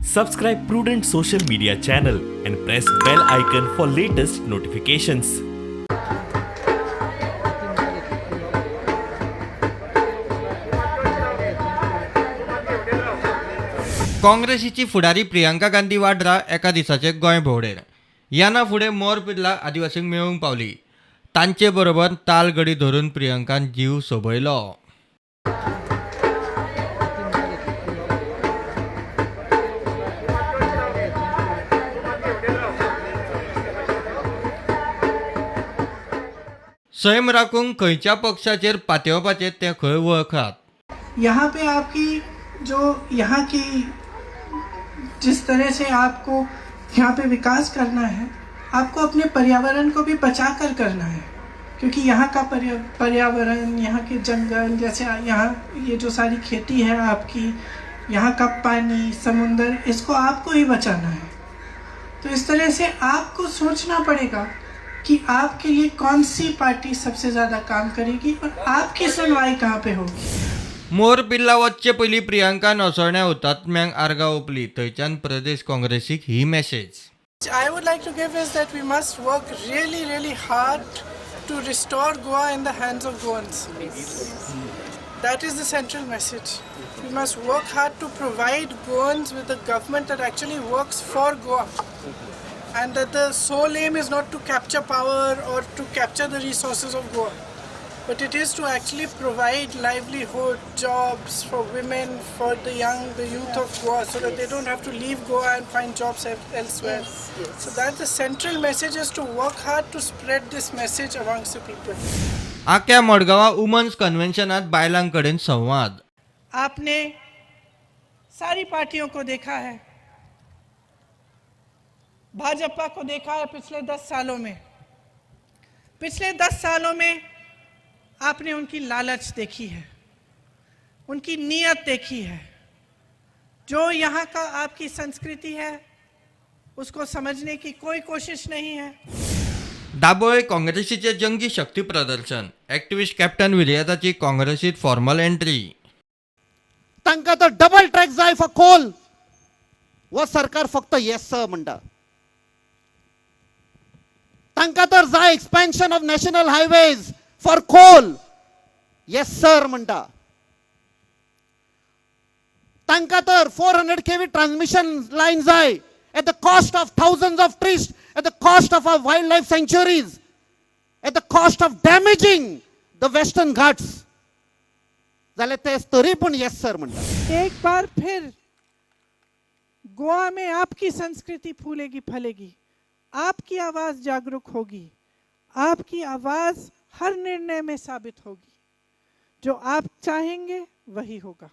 Subscribe Prudent social media channel and press bell icon for latest notifications. काँग्रेसीची फुडारी प्रियंका गांधी वाड्रा एका दिसाचे गोंय भोंवडेर. याना फुडें मोर पिर्ला आदिवासींक मेळूंक पावली. तांचे बरोबर तालगडी धरून प्रियंकान जीव सोबयलो. सैम राखूंक खंयच्या पक्षाचेर पातेवपाचें तें खंय वळखात. यहाँ पे आपकी जो यहाँ की जिस तरह से आपको यहाँ पे विकास करना है, आपको अपने पर्यावरण को भी बचा कर करना है, क्योंकि यहाँ का पर्यावरण, यहाँ के जंगल, जैसे यहाँ ये जो सारी खेती है आपकी, यहाँ का पानी, समुंदर, इसको आपको ही बचाना है। तो इस तरह से आपको सोचना पड़ेगा कि आपके लिए कौन सी पार्टी सबसे ज़्यादा काम करेगी और आपकी सुनवाई कहाँ पे होगी। मोर पिर्ला वचचे पयलीं प्रियंकान असोळण्या हुतात्म्यांक आर्गां ओंपली. थंयच्यान प्रदेश काँग्रेसीक ही message. I would like to give is that we must work really, really hard to restore Goa in the hands of Goans. That is the central message. We must work hard to provide Goans with a government that actually works for Goa. And that the sole aim is not to capture power or to capture the resources of Goa, but it is to actually provide livelihood, jobs for women, for the young, the youth of Goa, so that they don't have to leave Goa and find jobs elsewhere. So that the central message is to work hard to spread this message amongst the people. Akya मडगांवां women's कन्व्हेन्शनात बायलां कडेन संवाद. आपने सारी पार्टियों को देखा है, भाजपा को देखा है पिछले 10 सालों में। पिछले 10 सालों में आपने उनकी लालच देखी है, उनकी नीयत देखी है। जो यहाँ का आपकी संस्कृति है, उसको समझने की कोई कोशिश नहीं है। दाबोळे काँग्रेसीचे जंगी शक्ती प्रदर्शन. एक्टिविस्ट कॅप्टन विलियताची काँग्रेसीत फॉर्मल एंट्री. तांकां तर डबल ट्रॅक जाय फॉर कोल. हो सरकार फक्त येस सर म्हणटा. तांकां तर जाय expansion of national highways for coal, yes sir म्हणटा. तांकां तर 400 kV transmission line जाय at the cost of thousands of trees, at the cost of our wildlife sanctuaries, at the cost of damaging the Western Ghats, जाल्यार ते तरी पूण येस sir म्हणटा. एक बार फिर गोवा में आपकी संस्कृति फूलेगी फलेगी, आपकी आवाज जागरूक होगी, आपकी आवाज हर निर्णय में साबित होगी। जो आप चाहेंगे वही होगा।